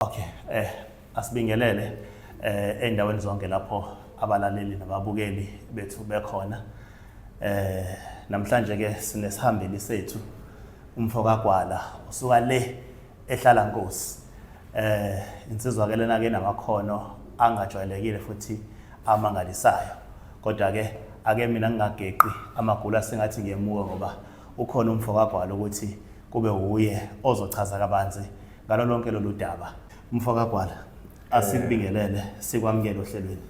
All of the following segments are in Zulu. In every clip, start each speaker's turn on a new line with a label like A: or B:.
A: Okay, asibingelele endaweni zonke lapho abalaleli nababukeli bethu bekhona. Namhlanje ke sinesihambeli sethu umfo kaGwala usuka le ehlala Nkosi. Insizwa ke lena ke namakhono angajwayelekile futhi amangalisayo. Kodwa ke ake mina ngingageqi amagula sengathi ngiyemuka ngoba ukhona umfo kaGwala ukuthi kube wuye ozochaza kabanzi ngalo lonke lolu daba. Mfo kaGwala, asikubingelele sikwamukele ohlelweni.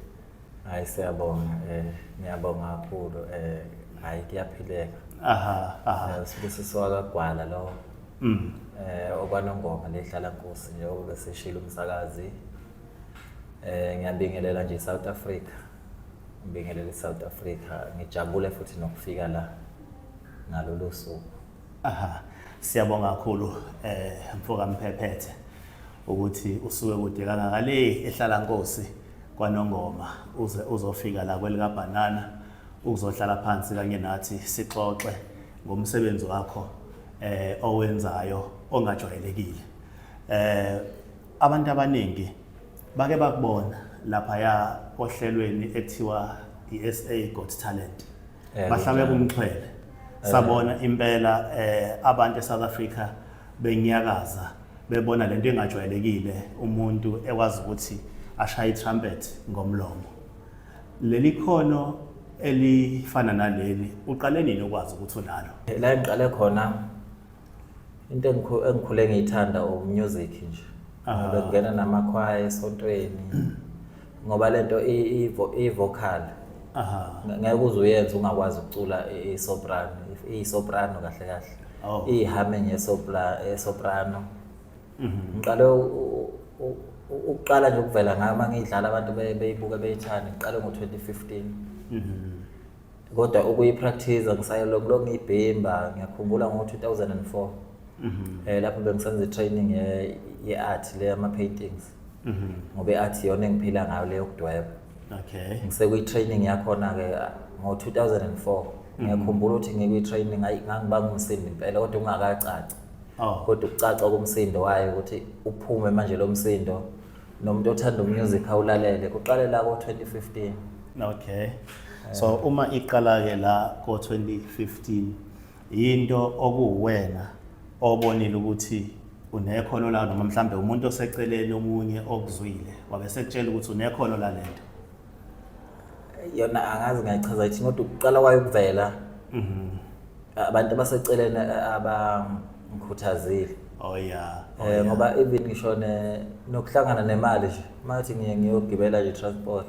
B: Hayi, siyabonga, ngiyabonga kakhulu, hayi kuyaphileka.
A: Aha, aha.
B: Sibusiso kaGwala lo. Okwanongoma lehlala Nkosi njengoba besishilo umsakazi. Ngiyabingelela nje South Africa. Ngibingelela South Africa, ngijabule futhi nokufika la ngalolu suku.
A: Aha. Siyabonga kakhulu mfoka Mphephethe ukuthi usuke kude kangaka le ehlala Nkosi kwaNongoma uze uzofika la kwelika banana ukuzohlala phansi kanye nathi sixoxe ngomsebenzi wakho owenzayo ongajwayelekile. Abantu abaningi bake bakubona lapha ya ohlelweni ekuthiwa i-SA Got Talent. Bahlabe kumxhwele. Sabona impela abantu eSouth Africa benyakaza bebona lento engajwayelekile, umuntu ekwazi ukuthi ashaye itrumpet ngomlomo. Leli khono elifana naleli uqale nini ukwazi ukuthi unalo?
B: La ngiqale khona, into engikhule ngiyithanda umusic nje. Bengena namakhwaya esontweni ngoba lento i-vocal. Ngeke uze uyenze ungakwazi ukucula i-soprano, i-soprano kahle kahle. I-humming ye-soprano. Ngiqale ukuqala nje ukuvela ngayo uma ngiyidlala abantu beyibuke beyithanda, ngiqale ngo-2015. Kodwa ukuyipractice ngisayelokhu ngiyibhimba, ngiyakhumbula ngo-2004. Lapho bengisenza i-training ye-art le yama-paintings. Ngoba i-art iyona engiphila ngayo le yokudweba. Ngisekuyi-training yakhona-ke ngo-2004. Ngiyakhumbula ukuthi ngikwi-training ayi ngangibanga umsindo impela kodwa ungakacaci. Kodwa ukucaca komsindo wayo ukuthi uphume manje lo msindo nomuntu othanda umusic awulalele kuqale la ko-2015.
A: Okay. So uma iqala ke la ko-2015, yinto okuwena obonile ukuthi unekhono la, noma mhlambe umuntu oseceleni omunye okuzwile wabe sekutshela ukuthi unekhono la lento?
B: Yona angazi ngayichaza ithi, kodwa ukuqala kwayo ukuvela abantu abaseceleni abangikhuthazile.
A: Oh yeah.
B: Ngoba even ngisho nokuhlangana nemali nje, mathi ngiye ngiyogibela nje transport.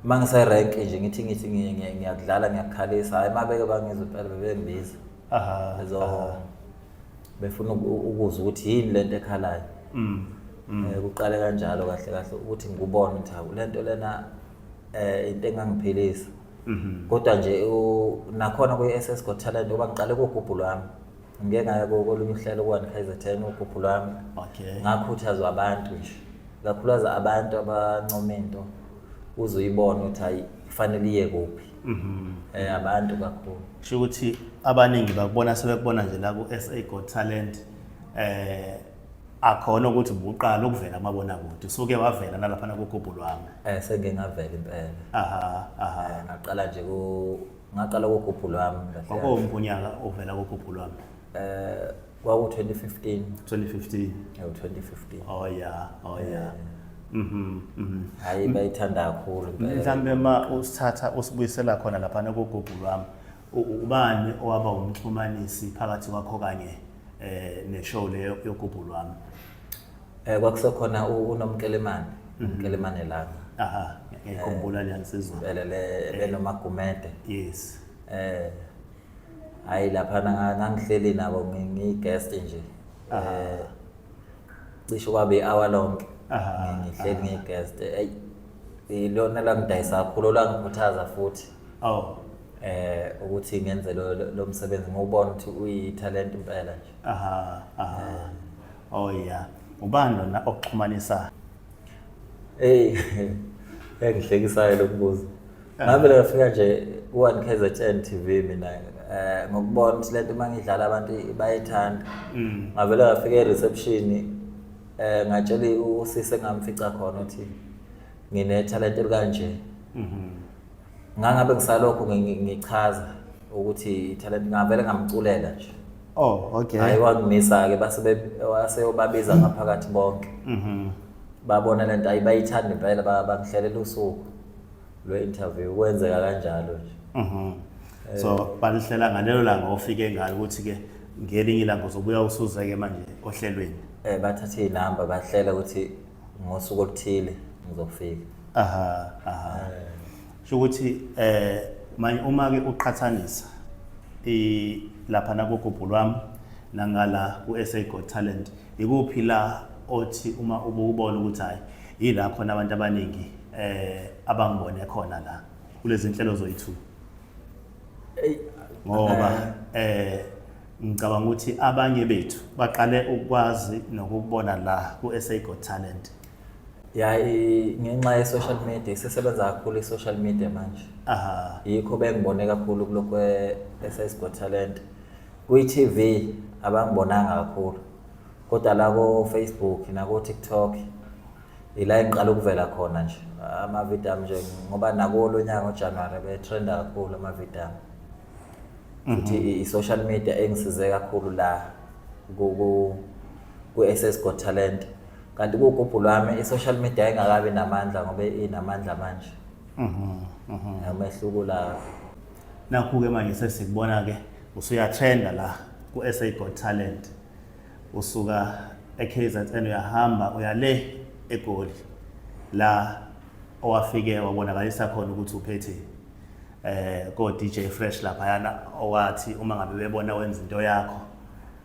B: Uma ngise-rank nje ngithi ngiyakudlala ngiyakukhalisa, hhayi mabeke bangizwe impela bebengibiza. Befuna ukuzwa ukuthi yini lento ekhalayo. Kuqale kanjalo kahle kahle ukuthi ngikubone ukuthi hawu lento lena into engangiphilisa. Kodwa nje nakhona kwi-SS Got Talent ngoba ngiqale kugubhu lwami. Ngike ngaya kolunye uhlelo ku-One KZN ugubhu lwami. Ngakhuthazwa abantu nje. Kakhulukazi abantu abancoma into uze uyibone ukuthi hayi kufanele iye kuphi. Abantu kakhulu.
A: Kusho ukuthi abaningi bakubona sebekubona nje la ku-SA Got Talent, akhona ukuthi ubuqala ukuvela kumabonakude, usuke wavela nalapha kugubhu lwami.
B: Sengike ngavela impela.
A: Aha, aha.
B: Ngaqala nje ku ngaqala kugubhu lwami kahle.
A: Kwakuwumphi unyaka ovela kugubhu lwami?
B: Kwaku 2015.
A: 2015.
B: 2015.
A: Oh yeah, oh yeah.
B: Hayi bayithanda kakhulu impela.
A: Mhlambe ma usithatha usibuyisela khona lapha kugubhu lwami, ubani owaba umxhumanisi phakathi kwakho kanye neshow leyo yogubhu lwami?
B: Kwakusekhona uNomkelemane, uNomkelemane lana.
A: Aha, ngiyikhumbula le nsizwa.
B: Impela le benoMagumede.
A: Yes.
B: Hayi lapha ngangihleli nabo ngiyi-guest nje. Cishe kwabe i-hour lonke. Ngihleli ngiyi-guest. Ey, ilona langidayisa kakhulu, langikhuthaza futhi. Ukuthi ngenze lo msebenzi ngubona ukuthi uyi-talent impela nje.
A: Aha, aha. Oh yeah. Ubani lona okuxhumanisa?
B: Hey, engihlekisayo lokubuza. Ngabe ngafika nje ku-One KZN TV mina ngokubona ukuthi lento uma ngidlala abantu bayithanda. Ngavele ngafika e-reception. Ngatshela usisi engamfica khona ukuthi ngine-talent elikanje. Ngangabe ngisalokhu ngichaza ukuthi i-talent ngavele ngamculela nje.
A: Oh, okay.
B: Hayi wangimisa-ke base waseyobabiza ngaphakathi bonke. Babona lento ayi bayithanda impela bangihlelela usuku lwe-interview kwenzeka kanjalo nje.
A: So balihlela ngalelo langa ofike ngalo ukuthi ke ngelinye ilanga uzobuya usuzeke manje ohlelweni.
B: Bathatha iy'namba bahlela ukuthi ngosuku oluthile ngizofika.
A: Aha. Sho ukuthi manje uma ke uqhathanisa i lapha na kugubhu lwami nangala ku SA Got Talent ikuphi la othi uma ububona ukuthi hayi yila khona abantu abaningi abangibone khona la kulezi inhlelo zoyi-2? Ngoba ngicabanga ukuthi abanye bethu baqale ukwazi nokubona la ku SA Got Talent.
B: Ya ngenxa ye-social media isesebenza kakhulu i-social media manje. Yikho bengibone kakhulu kulokhu e-SA Got Talent. Kwi-TV abangibonanga kakhulu. Kodwa la ko-Facebook nako-TikTok ila engiqala ukuvela khona nje amavidiyo ami nje ngoba nakuwo lo nyaka ngoJanuwari betrenda kakhulu amavidiyo ami. Futhi i-social media engisize kakhulu la ku-SS Got Talent. Kanti kugubhu lwami i-social media ingakabi namandla ngoba inamandla manje. Umehluko la.
A: Nakhu-ke manje sesikubona-ke usuyatrenda la ku-SA Got Talent. Usuka e-KZN uyahamba uya le eGoli la owafike wabonakalisa khona ukuthi uphethe ko DJ Fresh laphayana owathi uma ngabe bebona wenza into yakho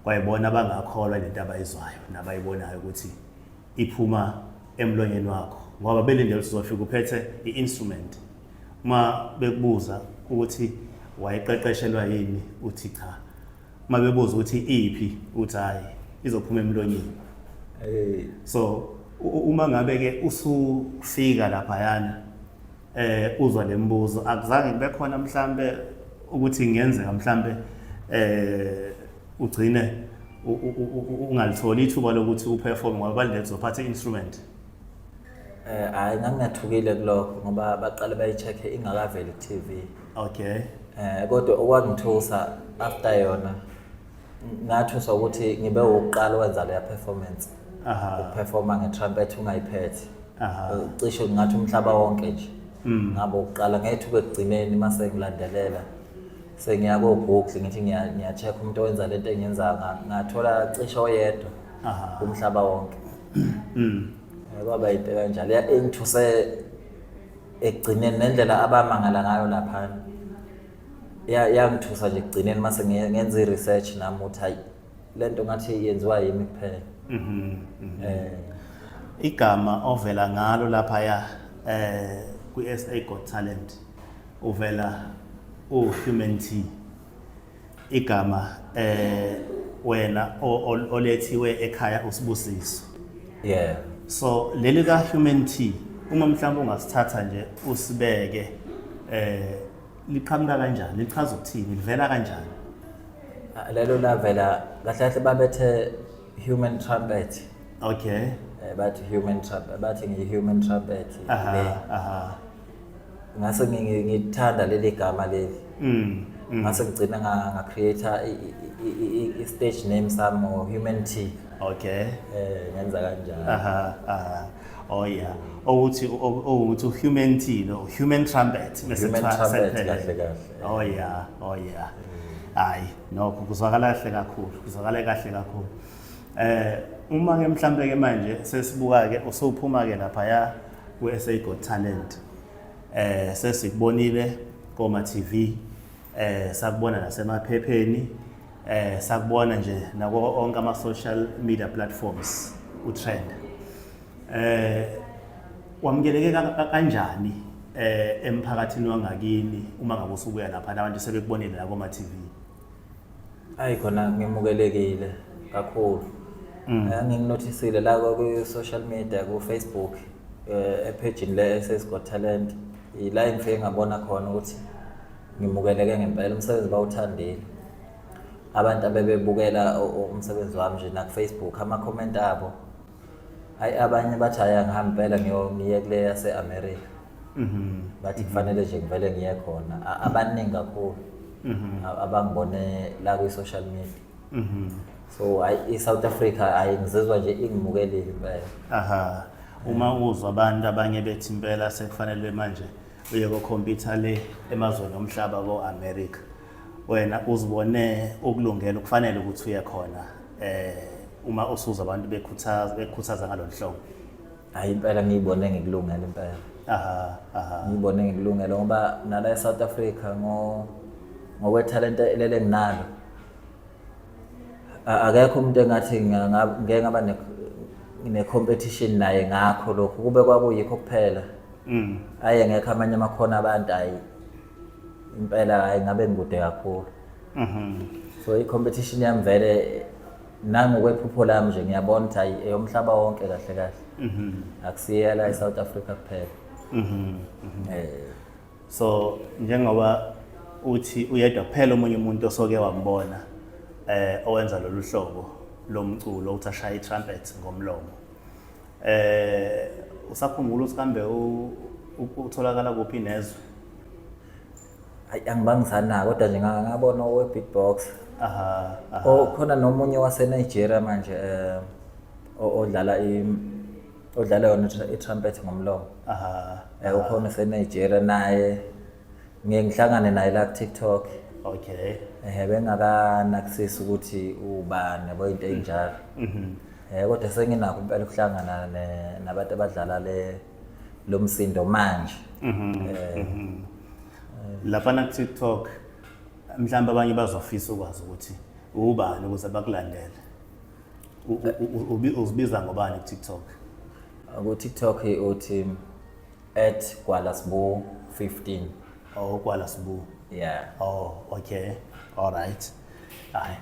A: kwayibona abangakholwa lento abayizwayo nabayibonayo ukuthi iphuma emlonyeni wakho ngoba belindele ukuthi uzofika uphethe i-instrument. Uma bekubuza ukuthi wayiqeqeshelwa yini uthi cha, uma bebuza ukuthi iphi uthi hayi izophuma emlonyeni. So uma ngabe ke usufika laphayana uzwa lembuzo akuzange kube khona mhlambe ukuthi ngenzeka mhlambe ugcine ungalitholi ithuba lokuthi uperform ngoba balindele uzophatha i-instrument?
B: Hayi ngangingathukile kulokho ngoba baqale bayi-check-e ingakaveli ku-TV.
A: Okay.
B: Kodwa okwangithusa after yona ngathuswa ukuthi ngibe wokuqala owenza leya performance. Ukuperforma nge-trumpet ungayiphethe. Cishe ngathi umhlaba wonke nje. Ngabe ukuqala ngethuka ekugcineni mase ngilandelela. Sengiya ko-Google ngithi ngiya-check umuntu owenza lento engiyenzayo ngathola cishe oyedwa kumhlaba wonke. Kwaba into kanjalo engithuse ekugcineni nendlela abamangala ngayo laphana. Yangithusa nje ekugcineni mase ngenza i-research nami ukuthi hayi lento ngathi yenziwa yimi kuphela.
A: Igama ovela ngalo laphaya kwi-SA Got Talent uvela u-Human T. Igama wena olethiwe ekhaya uSibusiso.
B: Yeah.
A: So leli ka Human T uma mhlawumbe ungasithatha nje usibeke liqhamuka kanjani, lichaza ukuthini, livela kanjani?
B: Lelo lavela kahle kahle babethe human trumpet.
A: Okay.
B: Bathi human trumpet, bathi ngi human trumpet. Ngase ngithanda leli gama leli. Ngase ngigcina nga create i stage name sami ngo Human T.
A: Okay.
B: Ngenza kanjalo.
A: Oh yeah. Ukuthi Human T no Human Trumpet
B: bese Human Trumpet kahle kahle.
A: Oh yeah, oh yeah. Hayi, nokho kuzwakala kahle kakhulu, kuzwakala kahle kakhulu. Uma ke mhlambe ke manje sesibuka ke usuphuma ke lapha ya ku SA Got Talent. Sesikubonile koma TV, sakubona nasemaphepheni, sakubona nje nako onke ama social media platforms utrend. Wamukeleke kanjani emphakathini wangakini uma ngabe usubuya lapha abantu sebekubonile la koma TV?
B: Ayi khona ngimukelekile kakhulu. Nginginothisile la ku social media ku Facebook epage le SA Got Talent ila engifike ngabona khona ukuthi ngimukeleke ngempela umsebenzi bawuthandile. Abantu abebebukela umsebenzi wami nje na ku Facebook ama comment abo Hayi, abanye bathi hayi, angihambi impela ngiye kule yase-America. Bathi kufanele nje ngivele ngiye khona. Abaningi kakhulu abangibone la kwi-social media. So hayi, i-South Africa, hayi, ngizizwa nje ingimukelile impela.
A: Aha. Uma uzwa abantu abanye bethi impela sekufanele manje uye ko-compete le emazweni omhlaba ko-America, wena uzibone ukulungela ukufanele ukuthi uye khona uma usuzwa abantu bekhuthaza ngalolu hlobo?
B: Hayi, impela ngiyibone ngikulungela impela.
A: Aha aha.
B: Ngiyibone ngikulungela ngoba nala e-South Africa ngokwethalente leli enginalo, akekho umuntu engathi ngeke ngaba ne-competition naye ngakho lokhu. Kube kwakuyikho kuphela, aye ngekho amanye amakhono abantu, hayi impela, hayi, ngabe ngikude kakhulu. So i-competition yami vele nangokwephupho lami nje ngiyabona ukuthi hayi, eyomhlaba wonke kahle kahle, akusiye la e-South Africa kuphela.
A: So njengoba uthi uyedwa kuphela omunye umuntu osoke wambona owenza lolu hlobo lomculo uthi ashaya i-trumpet ngomlomo, usakhumbula ukuthi kambe utholakala kuphi nezwe?
B: Hayi, angibangisanako, kodwa nje ngabona owe-beatbox.
A: Aha aha.
B: Oh, khona nomunye wase-Nigeria manje odlala odlala yona i-trumpet ngomlomo. Ukhona ose-Nigeria naye, ngiye ngihlangane naye la ku-TikTok. Bengakanakisisi ukuthi ubani yabo, into ey'njalo. Kodwa senginakho impela ukuhlangana nabantu abadlala le lo msindo manje.
A: Laphana ku-TikTok mhlawumbe abanye bazofisa ukwazi ukuthi ubani ukuze bakulandele. Uzibiza ngobani ku-TikTok?
B: Ku-TikTok uthi @gwalasbu15.
A: Oh, Gwala Sibu.
B: Yeah.
A: Oh, okay. All right. Hayi.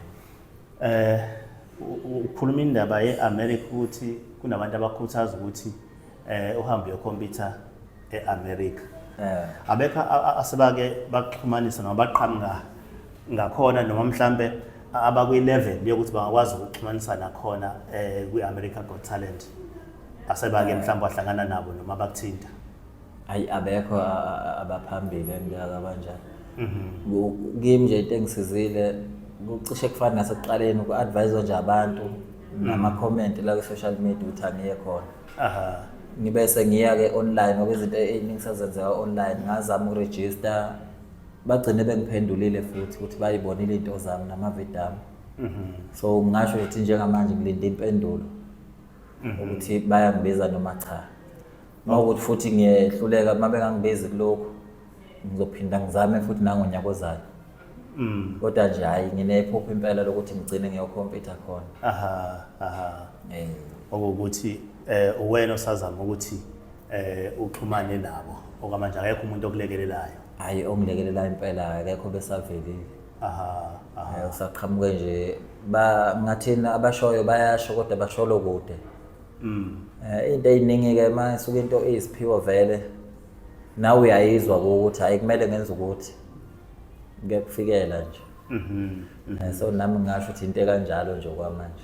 A: Ukhuluma indaba ye-America ukuthi kunabantu abakhuthaza ukuthi uhambe uyo-compete e-America. Abekho asebake baxhumanisa noma baqhamuka ngakhona noma mhlambe abakwi-level yokuthi bangakwazi ukuxhumanisa nakhona kwi-America Got Talent, asebake mhlawumbe wahlangana nabo noma bakuthinta?
B: Hayi, abekho abaphambili engibeka kanjalo. Kimi nje into engisizile kucishe kufana nasekuqaleni uku-advise nje abantu nama-comment la kwi-social media ukuthi angiye khona. Ngibe sengiya-ke online ngoba izinto ey'ningi sezenzeka online. Ngazama uku-register, bagcine bengiphendulile futhi ukuthi bayibonile iy'nto zami namavidiyo ami. So ngingasho ukuthi njengamanje ngilinde impendulo ukuthi bayangibiza noma cha. Uma ukuthi futhi ngiyehluleka, uma bengangibizi kulokhu, ngizophinda ngizame futhi nangonyaka ozayo. Kodwa nje hhayi, nginephupho impela lokuthi ngigcine ngiyo-compete khona.
A: aha aha Okuwukuthi uwena osazama ukuthi uxhumane nabo, okwamanje akekho umuntu okulekelelayo?
B: Hhayi, ongilekelelayo impela akekho besavelile.
A: aha aha
B: Usaqhamuke nje ba ngathina abashoyo bayasho kodwa basholo kude. Into ey'ningi-ke uma isuke into eyisiphiwo vele nawe uyayizwa ukuthi hhayi, kumele ngenze ukuthi kuyakufikela nje. So nami ngingasho ukuthi into ekanjalo nje okwamanje.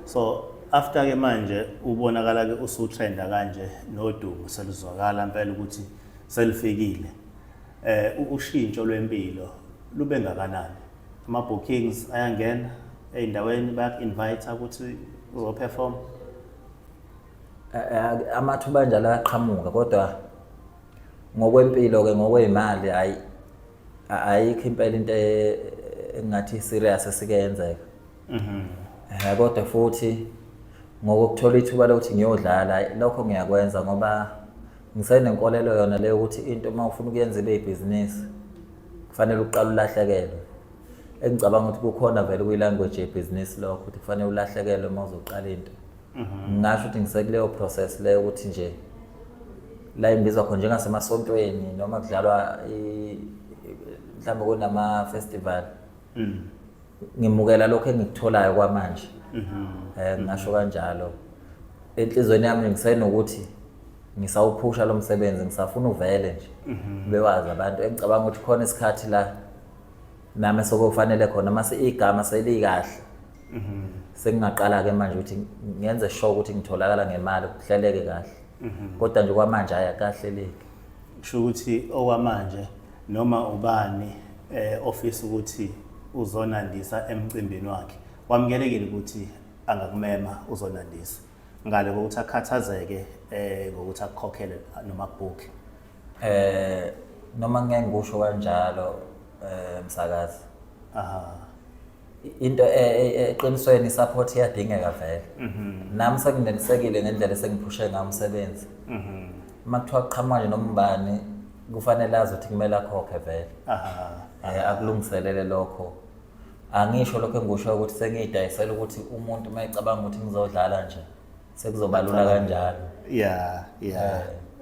A: So after ke manje ubonakala ke usu-trenda kanje nodumo seluzwakala impela ukuthi selifikile, ushintsho lwempilo lube ngakanani? Ama bookings ayangena ey'ndaweni, bayaku-invite ukuthi uzo-perform?
B: Amathuba anjalo ayaqhamuka, kodwa ngokwempilo-ke, ngokwey'mali, hhayi, ayikho impela into engathi serious esike yenzeka. Kodwa futhi ngokuthola ithuba lokuthi ngiyodlala, hhayi, lokho ngiyakwenza ngoba ngisenenkolelo yona leyo ukuthi into uma ufuna ukuyenza ibe ibhizinisi kufanele uqale ulahlekelwe. Engicabanga ukuthi kukhona vele kwi-language yebhizinisi lokho ukuthi kufanele ulahlekelwe uma uzoqala into. Ngingasho ukuthi ngisekuleyo process leyo ukuthi nje la engibizwa khona njengasemasontweni noma kudlalwa mhlawumbe kunama-festival, ngimukela lokho engikutholayo kwamanje. Ngingasho kanjalo, enhlizweni yami ngisenokuthi ngisawuphusha lo msebenzi, ngisafuna uvele nje bewazi abantu. Engicabanga ukuthi khona isikhathi la nami sokufanele khona mase igama selikahle. Sengingaqala ke manje ukuthi ngenze sure ukuthi ngitholakala ngemali kuhleleke kahle. Kodwa nje kwamanje ayakahleleki.
A: Kusho ukuthi okwamanje noma ubani ofisa ukuthi uzonandisa emcimbini wakhe wamukelekile ukuthi angakumema uzonandisa ngale kokuthi akhathazeke ngokuthi akukhokhele noma akubhukhe.
B: Noma ngeke ngikusho kanjalo msakazi.
A: Aha.
B: Into eqinisweni support iyadingeka vele. Nami senginelisekile ngendlela esengiphushe ngayo umsebenzi. Uma kuthiwa kuqhamuka nje noma ubani kufanele azi ukuthi kumele akhokhe vele.
A: Aha.
B: Akulungiselele lokho. Angisho lokho engikusho ukuthi sengiyidayisela ukuthi umuntu uma ecabanga ukuthi ngizodlala nje sekuzoba lula kanjalo.
A: Yeah.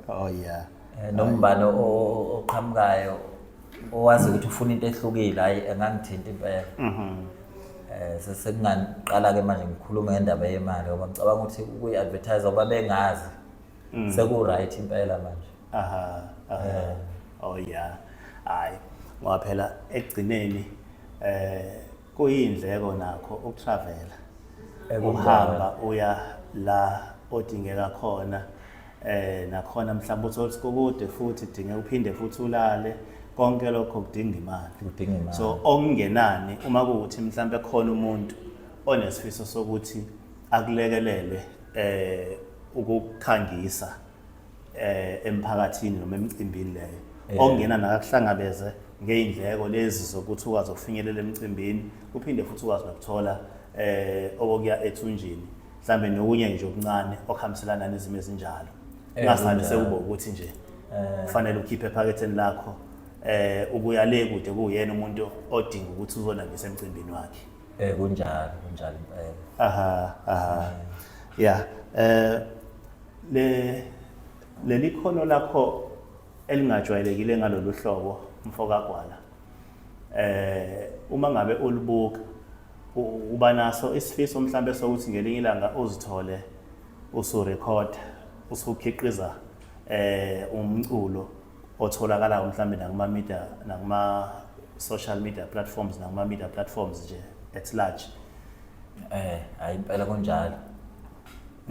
A: Oh yeah.
B: Noma ubani oqhamukayo owazi ukuthi ufuna into ehlukile, hayi, engangithinta impela. Sesingaqala ke manje ngikhulume ngendaba yemali ngoba ngicabanga ukuthi ukuyi-advertise ngoba bengazi seku-right impela manje.
A: Aha. Oh yeah. Hayi, ngoba phela ekugcineni kuyindleko nakho ukutravela. Uhamba uya la odingeka khona, nakhona mhlawumbe uthole ukuthi kukude futhi kudingeka uphinde futhi ulale, konke lokho kudinga imali.
B: Kudinga imali.
A: So okungenani uma kuwukuthi mhlawumbe khona umuntu onesifiso sokuthi akulekelele ukukhangisa emphakathini noma emcimbini leyo, okungena nakakuhlangabeze ngey'ndleko lezi zokuthi ukwazi ukufinyelela emcimbini, uphinde futhi ukwazi nokuthola okokuya ethunjini, mhlambe nokunye nje okuncane okuhambiselana nezimo ezinjalo. Kungasale sekuba ukuthi nje kufanele ukhiphe ephaketheni lakho ukuya le kude kuyena umuntu odinga ukuthi uzonandisa emcimbini wakhe.
B: Kunjalo, kunjalo impela.
A: Aha. Yeah. Le leli khono lakho elingajwayelekile ngalolu hlobo, mfokaGwala, uma ngabe ulibuka uba naso isifiso mhlambe sokuthi ngelinye ilanga uzithole usurecord, usukhiqiza umculo otholakalayo mhlambe nakuma media, nakuma social media platforms, nakuma media platforms nje at large?
B: Hayi, impela kunjalo.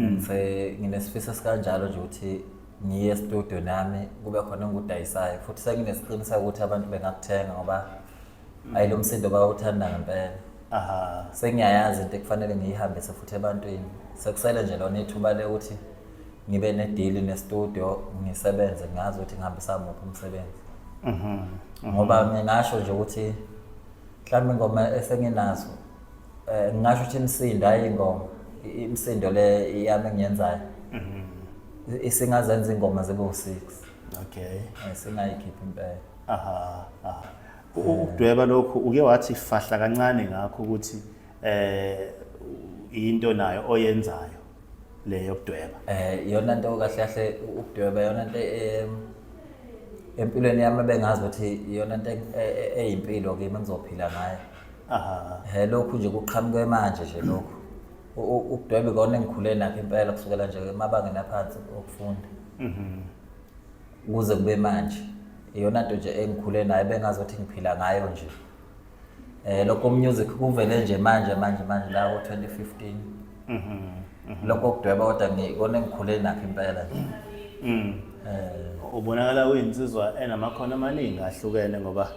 B: Ngise nginesifiso sikanjalo nje ukuthi ngiye e-studio nami kube khona engikudayisayo, futhi senginesiqiniseko ukuthi abantu bengakuthenga ngoba ayi, lo msindo bayawuthanda ngempela. Sengiyayazi into ekufanele ngiyihambise futhi ebantwini, sekusele nje lona ithuba lokuthi ngibe ne-deal ne-studio, ngisebenze, ngazi ukuthi ngihambisa muphi umsebenzi. Ngoba ngingasho nje ukuthi mhlawumbe ingoma esenginazo, ngingasho ukuthi imisindo, hayi ingoma, imisindo le yami engiyenzayo isingazenza ingoma zibe u-6. Singayikhipha impela.
A: Aha. Ukudweba lokhu uke wathi fahla kancane ngakho ukuthi into nayo oyenzayo le yokudweba.
B: Iyona nto kahle kahle ukudweba, iyona nto empilweni yami ebengazi ukuthi iyona nto eyimpilo kimi engizophila ngayo. Lokhu nje kuqhamuke manje nje lokhu. Ukudweba ikona engikhule nakho impela kusukela nje emabangeni aphansi okufunda. Kuze kube manje. Iyona nto nje engikhule nayo bengazi ukuthi ngiphila ngayo nje. Lokho music kuvele nje manje manje manje la ngo-2015. Lokho okudweba kodwa ngikona engikhule nakho impela nje.
A: Ubonakala uyinsizwa enamakhono amaningi ahlukene ngoba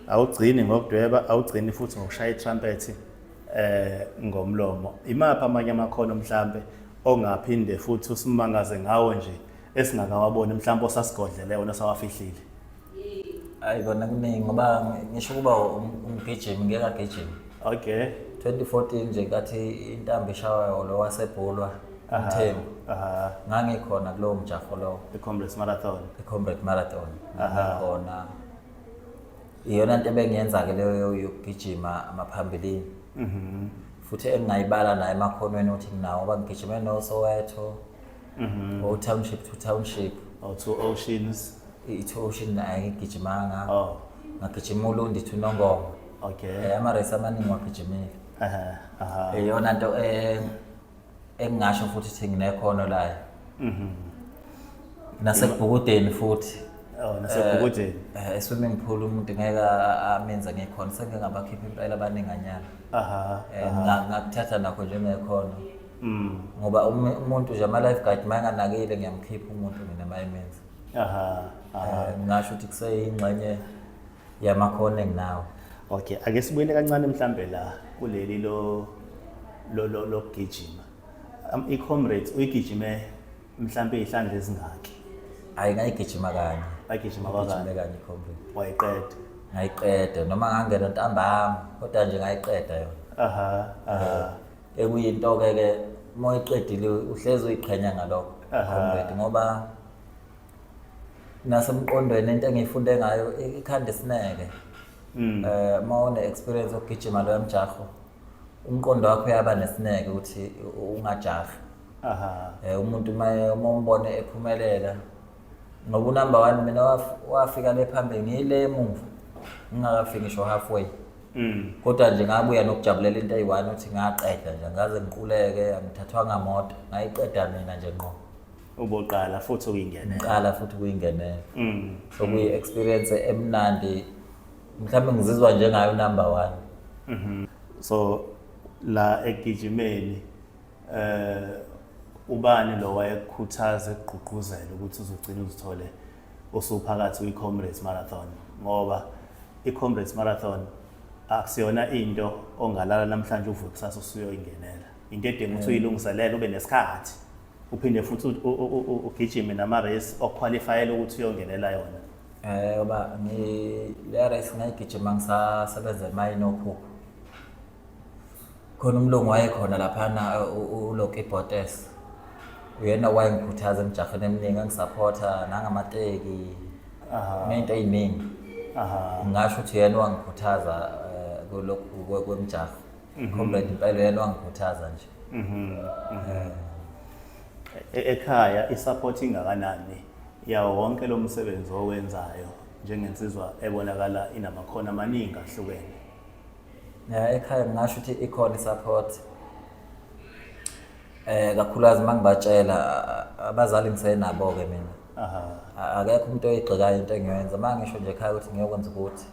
A: awugcini ngokudweba, awugcini futhi ngokushaya i-trumpet ngomlomo. Imaphi amanye amakhono mhlambe ongaphinde futhi usimangaze ngawo nje esingakawaboni, mhlambe osasigodlele wona sawafihlile?
B: Hayi, kona kuningi ngoba ngisho ukuba umgijimi ngeke agijime. 2014 nje kathi intambo ishawayo lo wasebhulwa uMthembu. Ngangikhona kulowo mjaho lowo.
A: I-Comrades Marathon.
B: I-Comrades Marathon. Ngikhona. Iyona nto ebengiyenza-ke leyo yokugijima amaphambilini. Futhi engingayibala nayo emakhonweni ukuthi nginawo ngoba ngigijime noSoweto. O-Township to Township.
A: Oh, Two Oceans.
B: I-Two Ocean angigijimanga. Ngagijima uLundi to Nongoma. Ama-race amaningi wagijimile.
A: Aha, aha.
B: Iyona nto engingasho futhi ukuthi nginekhono layo. Nasekubhukudeni futhi.
A: Oh, nasebhukudeni.
B: E-swimming pool umuntu ngeke amenze ngekhono, sengike ngabakhipha impela abaninganyana. Ngakuthatha nakho njengekhono. Ngoba umuntu nje ama-life guide uma enganakile ngiyamkhipha umuntu mina uma emenza.
A: Aha. Aha.
B: Ngingasho ukuthi kuseyingxenye yamakhono enginawo.
A: Okay, ake sibuyele kancane mhlambe la kuleli lo lo lo lokugijima. I-Comrades uyigijime mhlambe ihlandla ezingaki?
B: Hayi, ngayigijima kanye.
A: Wayigijima
B: Ngigijime
A: kwakanye.
B: kanye i-Comrades.
A: Wayiqeda.
B: Ngayiqeda noma ngangena ntambama kodwa nje ngayiqeda yona.
A: Aha. Aha.
B: Ekuyinto-ke ke uma uyiqedile uhlezi uyiqhenya ngalokho Comrade, ngoba nasemqondweni into engiyifunde ngayo ikhanda isineke. Uma une-experience yokugijima loya mjaho, umqondo wakho uyaba nesineke ukuthi ungajahi. Umuntu uma umbone ephumelela, ngoba unumber 1 mina wafika le phambili, ngiyile emuva ngingakafiki ngisho halfway. Kodwa nje ngabuya nokujabulela into eyi-one ukuthi ngaqeda nje, ngaze ngiquleke, angithathwanga moto, ngayiqeda mina nje ngqo.
A: Uboqala futhi ukuyingenela.
B: Ngiqala futhi ukuyingenela. So kuyi-experience emnandi, mhlawumbe ngizizwa njengayo number 1.
A: So la egijimeni ubani lo wayekukhuthaza ekugqugquzela ukuthi uzogcina uzithole usuphakathi kwi-Comrades Marathon? Ngoba i-Comrades Marathon akusiyona into ongalala namhlanje uvuke kusasa usuyoyingenela. Into edinga ukuthi uyilungiselele, ube nesikhathi, uphinde futhi ugijime nama-race okuqualifyela ukuthi uyongenela yona.
B: Ngoba le race ngayigijima ngisasebenza emayini okhukhu. Khona umlungu wayekhona laphana, uLoki Botes. Uyena owayengikhuthaza emjahweni eminingi, engisaphotha nangamateki, ney'nto ey'ningi. Ngingasho ukuthi uyena owangikhuthaza kulokhu kwemijaho. Comrade impela uyena owangikhuthaza nje.
A: Ekhaya i-support ingakanani yawo wonke lo msebenzi owenzayo njengensizwa ebonakala inamakhono amaningi ahlukene?
B: Ya, ekhaya ngingasho ukuthi ikhona i-support. Kakhulukazi uma ngibatshela, abazali ngisenabo-ke mina. Akekho umuntu oyigxekayo into engiyoyenza. Uma ngisho nje ekhaya ukuthi ngiyokwenza ukuthi,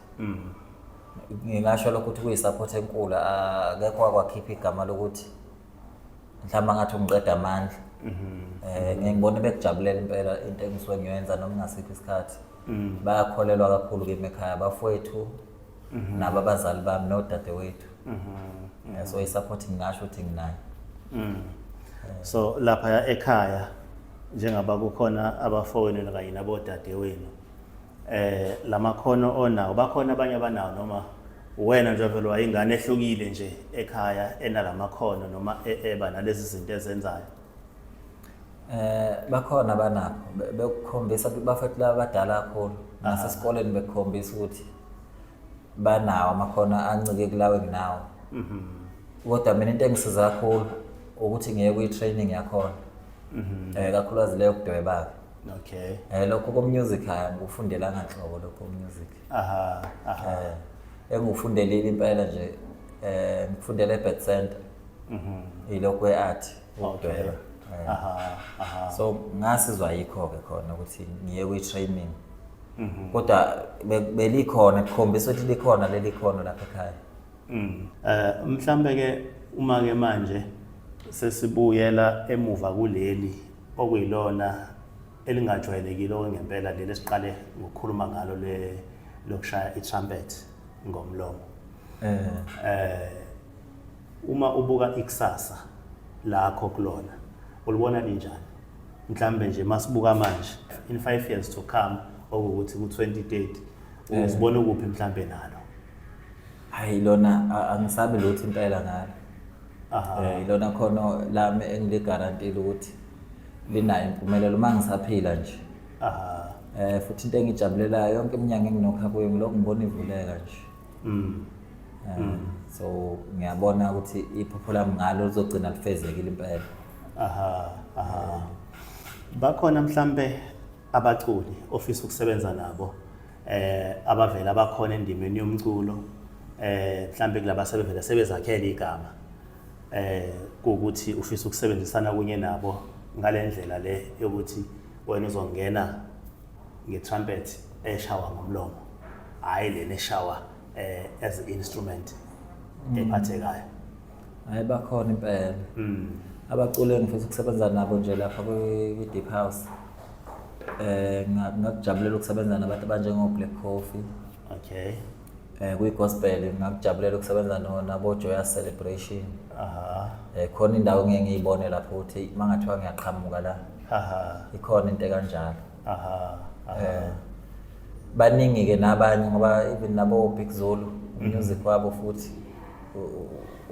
B: ngingasho lokho ukuthi kuyi-support enkulu. Akekho wakwakhipha igama lokuthi mhlawumbe angathi ungiqeda amandla. Ngiye ngibone bekujabulela impela into engisuke ngiyoyenza noma ngasiphi isikhathi. Bayakholelwa kakhulu kimi ekhaya, abafowethu nabo abazali bami nodadewethu. So i-support ngingasho ukuthi nginayo.
A: So lapha ekhaya njengaba kukhona abafowenu kanye nabodadewenu, lamakhono onawo bakhona abanye abanawo, noma wena nje vele wayingane ehlukile nje ekhaya enalamakhono noma eba nalezi zinto ezenzayo?
B: Bakhona abanakho, bekukhombisa bafethu laba abadala kakhulu nasesikoleni, bekukhombisa ukuthi banawo amakhono ancike kulawo enginawo. Kodwa mina into engisiza kakhulu ukuthi ngiye kwi-training yakhona. Kakhulukazi leyo kudweba-ke. Lokho ko-music hhayi, angikufundelanga nhlobo lokho ko-music.
A: Aha, aha.
B: Engikufundelile impela nje, ngikufundele e-Bird Center. Yilokhu kwe-art, ukudweba.
A: Aha, aha.
B: So ngasizwa yikho-ke khona ukuthi ngiye kwi-training. Kodwa belikhona, kukhombisa ukuthi likhona leli khono lapha ekhaya.
A: Mhlambe ke uma ke manje sesibuyela emuva kuleli okuyilona elingajwayelekile okwengempela, leli esiqale ngokukhuluma ngalo le lokushaya i-trumpet ngomlomo. Uma ubuka ikusasa lakho kulona, ulibona linjani? Mhlambe nje masibuka manje in 5 years to come, okuwukuthi ku-2030, uzibona ukuphi mhlambe nalo?
B: Hayi, lona angisabi lutho impela ngalo. Ilona khono lami engiligarantile ukuthi linayo impumelelo uma ngisaphila nje. Futhi into engijabulelayo yonke iminyango enginokha kuyo ngilokhu ngibona ivuleka nje. So ngiyabona ukuthi iphupho lami ngalo lizogcina lifezekile impela.
A: Aha, aha. Bakhona mhlambe abaculi ofisa ukusebenza nabo, abavela bakhona endimeni yomculo, mhlambe kulaba sebevele sebezakhela igama, kuwukuthi ufisa ukusebenzisana kunye nabo ngalendlela le yokuthi wena uzongena nge-trumpet eshawa ngomlomo, hhayi lena eshawa as instrument ephathekayo.
B: Hayi, bakhona impela. Abaculi engifisa ukusebenza nabo nje lapha kwi-Deep House. Ngakujabulela ukusebenza nabantu abanjengo Black Coffee. Kwi-gospel ngakujabulela ukusebenza nabo Joyous Celebration. Khona indawo engeke ngiyibone lapho ukuthi mangathiwa ngiyaqhamuka la. Ikhona into ekanjalo. Baningi ke nabanye ngoba even nabo Big Zulu, music wabo futhi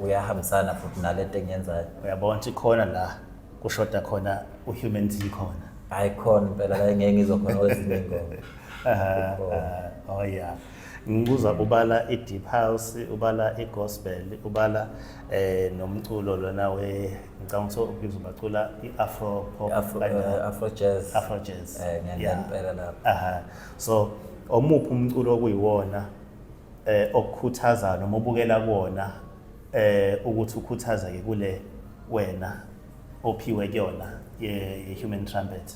B: uyahambisana futhi nalento engiyenzayo.
A: Uyabona ukuthi khona la kushoda khona u-Human T khona.
B: Hayi, khona impela la engeke ngizwe khona kwezinye iy'ngoma.
A: Oh yeah. Ngibuza ubala i-deep house, ubala i-gospel, ubala nomculo lona we, ngicabanga ukuthi ubizwa bacula i-afro pop.
B: Afro,
A: kanjalo.
B: Afro jazz.
A: Afro jazz.
B: Ngiyangena impela lapho.
A: So omuphi umculo okuyiwona okukhuthaza noma obukela kuwona ukuthi ukhuthazeke kule wena ophiwe kuyona ye-human trumpet?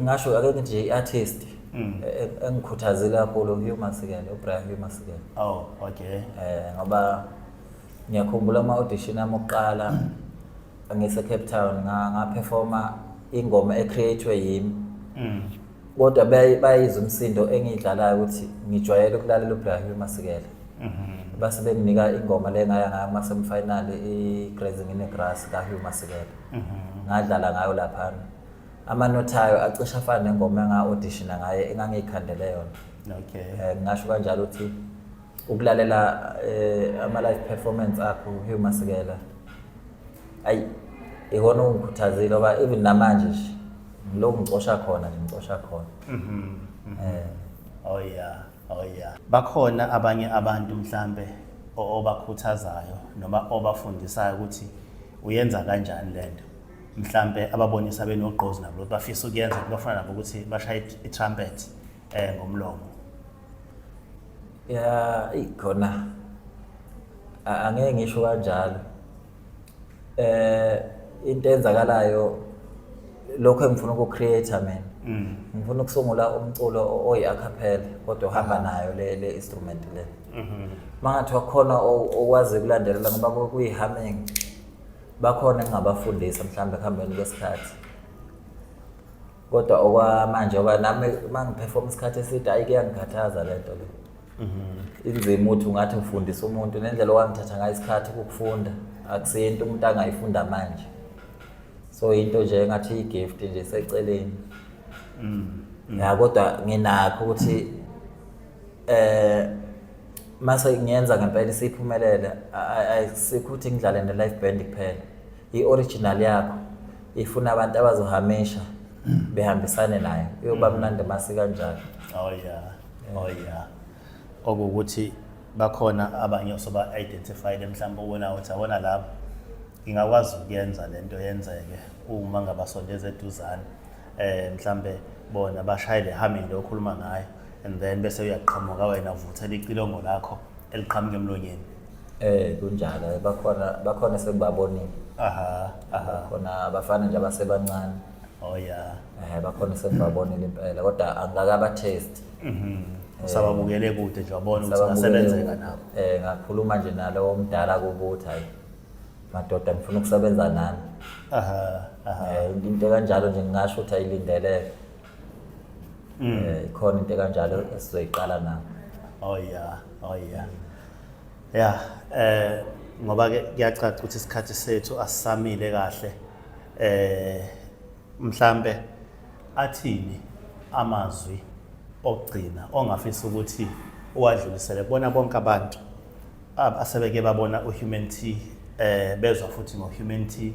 B: Ngasho ake ngithi nje i-artist engikhuthazile kakhulu uHugh Masekela, uBrian Hugh Masekela.
A: Oh, okay.
B: Ngoba ngiyakhumbula ama audition ami okuqala ngise Cape Town, nga performa ingoma e-createwe yimi. Kodwa bayizwa umsindo engiyidlalayo ukuthi ngijwayele ukulalela uBrian Hugh Masekela. Base benginika ingoma le ngaya ngayo kuma semifinal, i-Grazing in the Grass kaHugh Masekela. Ngadlala ngayo laphana. Amanothi ayo acishe afana nengoma enga-auditiona ngayo engangiyikhandele yona. Ngingasho kanjalo ukuthi ukulalela ama live performance akho uHugh Masekela, ayi, ikona ongikhuthazile ngoba even namanje nje ngilokhu ngicosha khona nje, ngicosha khona.
A: Oh yeah, oh yeah. Bakhona abanye abantu mhlambe obakhuthazayo noma obafundisayo ukuthi uyenza kanjani lento? Mhlambe ababonisa benogqozi nabo bafisa ukuyenza, bafuna nabo ukuthi bashaye i-trumpet ngomlomo.
B: Ya, ikhona. Angeke ngisho kanjalo. Into enzakalayo lokho engifuna uku-create mina. Ngifuna ukusungula umculo oyi-acapella kodwa ohamba nayo le instrument le. Mangathiwa khona okwazi ukulandelela ngoba kuyi-humming, bakhona engingabafundisa mhlawumbe ekuhambeni kwesikhathi. Kodwa okwamanje ngoba nami uma ngi-perform isikhathi eside, ayi, kuyangikhathaza le nto le. Inzima ukuthi ungathi ufundisa umuntu nendlela owangithatha ngayo isikhathi ukufunda, akusiyo into umuntu angayifunda manje. So into nje engathi i-gift nje seceleni. Ya, kodwa nginakho ukuthi mase ngiyenza ngempela isiphumelele, ayisikho ukuthi ngidlale ne-live band kuphela. I-original yakho ifuna abantu abazohamisha behambisane nayo, iyoba mnandi mase kanjalo.
A: Oh yeah. Oh yeah. Okuwukuthi bakhona abanye osoba identified mhlawumbe ubona ukuthi abona laba ngingakwazi ukuyenza lento yenzeke uma ngabasondeza eduzane, mhlambe bona bashaye le humming lo okhuluma ngayo, and then bese uyaqhamuka wena uvuthela icilongo lakho eliqhamuka emlonyeni.
B: Kunjalo, bakhona sekubabonile.
A: aha aha
B: Bakhona abafana nje abasebancane.
A: Oh yeah.
B: Bakhona sekubabonile impela kodwa angikakaba test.
A: Usababukele kude nje, wabona ukuthi ngasebenzeka nabo.
B: Ngakhuluma nje nalo omdala kubo ukuthi, hayi madoda, ngifuna ukusebenza nani.
A: aha aha
B: Into kanjalo nje ngingasho ukuthi ayilindeleke. Ikhona into kanjalo esizoyiqala nabo.
A: Oh yeah, oh yeah. Yeah, ngoba ke kuyacaca ukuthi isikhathi sethu asisamile kahle. Mhlambe athini amazwi okugcina ongafisa ukuthi uwadlulisele kubona bonke abantu asebeke babona uHuman T, bezwa futhi ngoHuman T,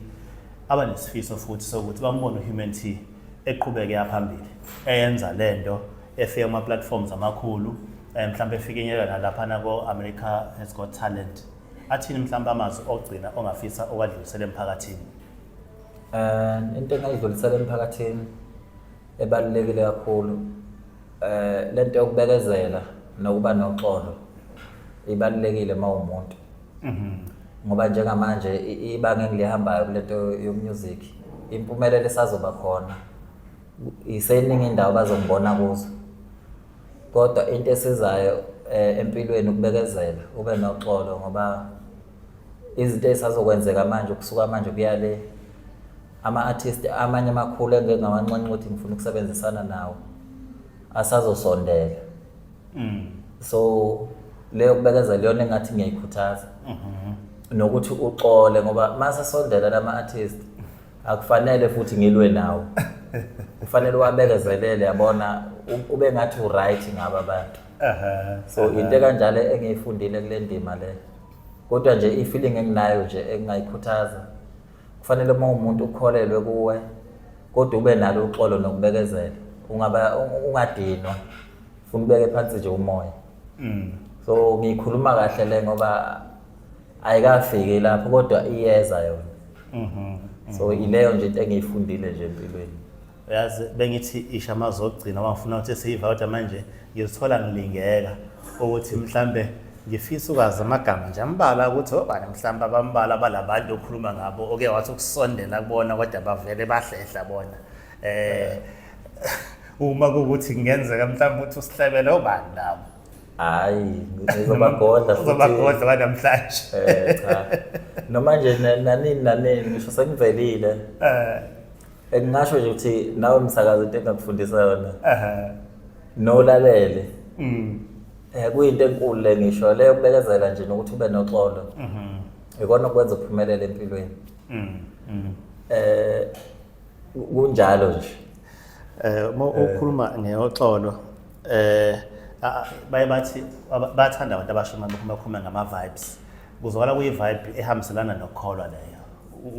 A: abanesifiso futhi sokuthi bambone uHuman T eqhubeke phambili eyenza lento, efika kuma platforms amakhulu, mhlawumbe efikinyela nalapha nako America Has Got Talent? Athini mhlawumbe amazwi ogcina ongafisa okwadlulisela emphakathini?
B: Into engayidlulisela emphakathini ebalulekile kakhulu, lento yokubekezela nokuba noxolo ibalulekile uma umuntu. Ngoba njengamanje ibanga engilihambayo kulento yo-music Impumelelo esazoba khona. Iseningi indawo bazongibona kuzo. Kodwa into esizayo empilweni ukubekezela, ube noxolo ngoba izinto ezisazokwenzeka manje kusuka manje kuya le ama-artist amanye amakhulu engeke ngawanxenxa ukuthi ngifuna ukusebenzisana nawo asazosondela. So leyo kubekezela iyona engathi ngiyayikhuthaza. Nokuthi uxole ngoba mase sondela lama artist akufanele futhi ngilwe nawo. Kufanele uwabekezelele yabona ube ngathi uright ngabo abantu. So into ekanjalo engiyifundile kule ndima le. Kodwa nje i-feeling enginayo nje engingayikhuthaza kufanele uma umuntu ukholelwe kuwe kodwa ube nalo uxolo nokubekezela, ungaba ungadinwa, ufuna ubeke phansi nje umoya. So ngiyikhuluma kahle le ngoba ayikafiki lapho kodwa iyeza yona. So ileyo nje into engiyifundile nje empilweni.
A: Uyazi bengithi isha amazwi okugcina wangifuna ukuthi siyiva kodwa manje ngizithola ngilingeka ukuthi mhlambe ngifisa ukwazi amagama nje ambalwa ukuthi obani mhlambe abambalwa balabantu okhuluma ngabo oke wathi ukusondela kubona kodwa bavele bahlehla bona. Uma kuwukuthi kungenzeka mhlambe ukuthi usihlebele obani labo.
B: Hayi, ngizobagodla futhi.
A: Uzobagodla banamhlanje.
B: Cha. Noma nje nanini nanini ngisho sengivelile. Ngingasho nje ukuthi nawe msakazi into engakufundisa yona. Nolalele. Kuyinto enkulu le ngisho leyo kubekezela nje nokuthi ube noxolo. Ikona okwenza uphumelele empilweni. Kunjalo nje.
A: Uma ukhuluma ngeyoxolo, baye bathi bathanda abantu abasha uma bekhuluma ngama vibes. Kuzwakala kuyi vibe ehambiselana nokukholwa leyo.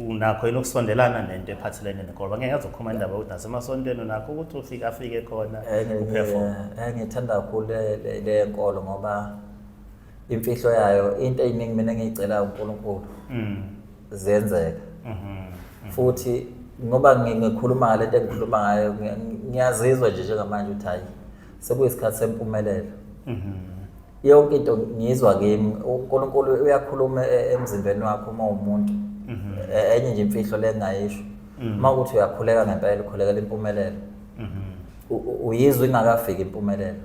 A: Unakho yini ukusondelana nento ephathelene nenkolo? Ngeke ngazokhuluma indaba yokuthi nasemasontweni unakho ukuthi ufike afike khona uperform.
B: Ngithanda kakhulu le nkolo ngoba imfihlo yayo into eyiningi mina engiyicela uNkulunkulu ziyenzeka. Futhi ngoba ngikhuluma ngale nto engikhuluma ngayo ngiyazizwa nje njengamanje ukuthi hayi sekuyisikhathi sempumelelo. Yonke into ngiyizwa kimi, uNkulunkulu uyakhuluma emzimbeni wakho uma uwumuntu. Enye nje imfihlo le engingayisho, uma ukuthi uyakhuleka ngempela ukhulekela impumelelo, uyizwa ingakafiki impumelelo.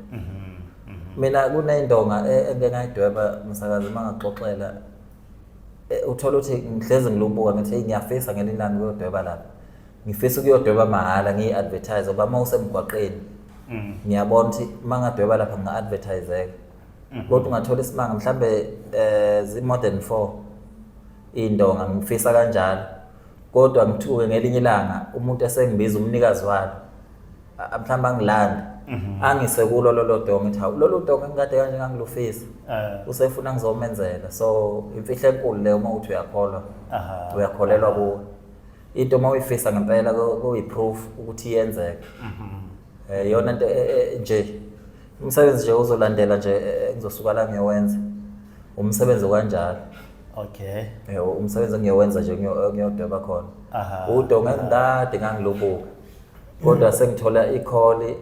B: Mina kuney'ndonga engike ngayidweba msakazi uma ngakuxoxela, uthola ukuthi ngihlezi ngilubuka ngithi hey, ngiyafisa ngelinye ilanga ukuyodweba lapha, ngifisa ukuyodweba mahhala ngiyi-advertise ngoba uma usemgwaqeni ngiyabona ukuthi uma ngadweba lapha nginga-advertiseka. Kodwa ungathola isimanga mhlambe zi-more than 4 iy'ndonga, ngifisa kanjalo. Kodwa ngithuke ngelinye ilanga umuntu esengibiza umnikazi walo, mhlawumbe angilande, angise kulo lolo donga, ngithi hawu lolu donga engikade kanje ngangilufisa, usefuna ngizomenzela. So imfihlo enkulu leyo uma uthi uyakholwa, uyakholelwa kuwe. Into uma uyifisa ngempela kuyi-proof ukuthi iyenzeka. Iyona into nje umsebenzi nje ozolandela nje engizosuka la ngiyowenza umsebenzi kanjalo. Umsebenzi engiyowenza nje ngiyodweba khona. Udonga engikade ngangilubuka. Kodwa sengithola i-call,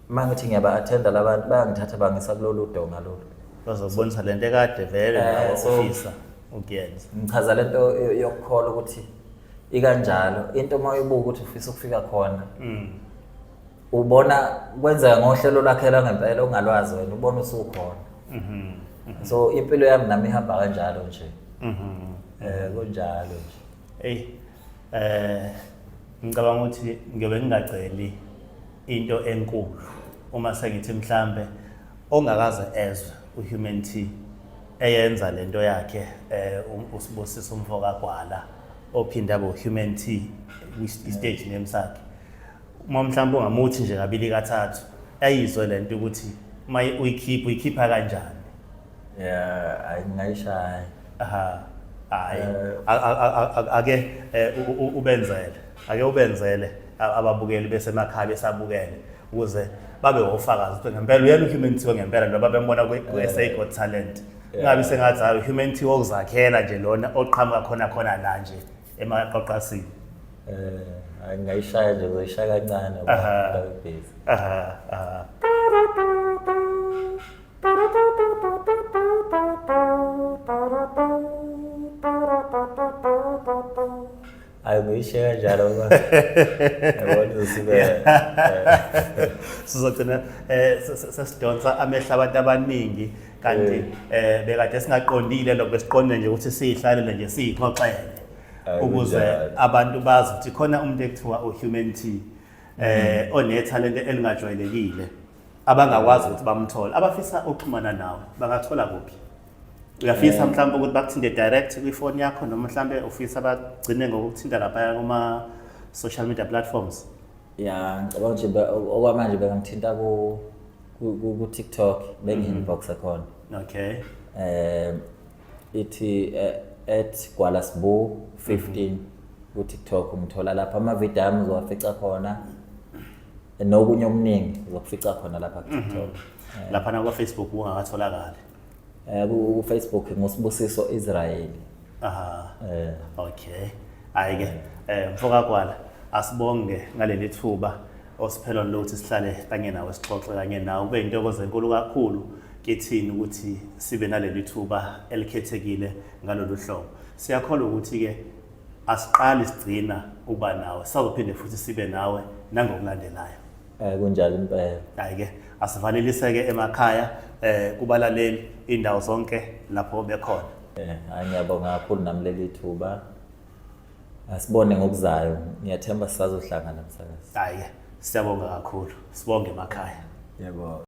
B: uma ngithi ngiyaba-attenda labantu bayangithatha bangisa kulolu donga lolu.
A: Bazokubonisa lento ekade vele nawe ufisa ukuyenza.
B: Ngichaza lento yokukholwa ukuthi ikanjalo. Into uma uyibuka ukuthi ufisa ukufika khona, ubona kwenzeka ngohlelo lwakhela ngempela ongalwazi wena, ubona usukhona. So impilo yami nami ihamba kanjalo nje. Kunjalo nje.
A: Hey, ngicabanga ukuthi ngiyobe ngingaceli into enkulu uma sengithi mhlambe ongakaze ezwe uHuman T eyenza lento yakhe, uSibusiso umfo kaGwala ophinda abe uHuman T i-stage name sakhe. Uma mhlambe ungamuthi nje kabili kathathu ayizwe lento ukuthi uma uyikhipha uyikhipha kanjani.
B: Yeah, hayi ngayishaya.
A: Hayi, ake ubenzele, ake ubenzele ababukeli besemakhaya besabukele ukuze babe ofakazi ukuthi ngempela uyena uHuman T ngempela njengoba bembona ku-SA Got Talent. Kungabi sengathi hayi uHuman T wokuzakhela nje lona oqhamuka khona khona la nje emaqoqasini.
B: Hayi ngayishaya nje, ngizoyishaya kancane ngoba ngibhizi. Hayi Hayi, ngiyishiye kanjalo ngoba yabona usuke
A: Sizogcina sesidonsa amehlo abantu abaningi, kanti bekade singaqondile lokho, besiqonde nje ukuthi siyihlalele nje, siyixoxele ukuze abantu bazi ukuthi khona umuntu ekuthiwa uHuman T onethalente elingajwayelekile abangakwazi ukuthi bamthole. Abafisa ukuxhumana nawe bangathola kuphi? Uyafisa mhlawumbe ukuthi bakuthinte direct kwifoni yakho, noma mhlawumbe ufisa bagcine ngokukuthinta lapha kuma social media platforms?
B: Ya, ngicabanga ukuthi okwamanje bengangithinta ku TikTok, bengi-inbox khona. Ithi @gwalasbu15 ku TikTok, ngithola lapha ama-video ami, uzowafica khona, nokunye okuningi uzokufica khona lapha ku TikTok.
A: Lapha na kwa Facebook ungakatholakali?
B: Ku Facebook nguSibusiso Israel.
A: Okay, hayi ke, mfoka Gwala, asibonge ngaleli thuba osiphela lokuthi sihlale kanye nawe, sixoxe kanye nawe. Kube intokozo enkulu kakhulu kithini ukuthi sibe naleli thuba elikhethekile ngalolu hlobo. Siyakholwa ukuthi ke asiqali sigcina ukuba nawe, sazophinde futhi sibe nawe nangokulandelayo.
B: Kunjalo impela.
A: Hayi ke, asivaleliseke emakhaya, kubalaleli indawo zonke lapho bekhona.
B: Hayi, ngiyabonga kakhulu nami leli thuba. Asibone ngokuzayo, ngiyathemba sisazohlangana, msakazi.
A: Hayi ke, siyabonga kakhulu, sibonge emakhaya.
B: Yebo.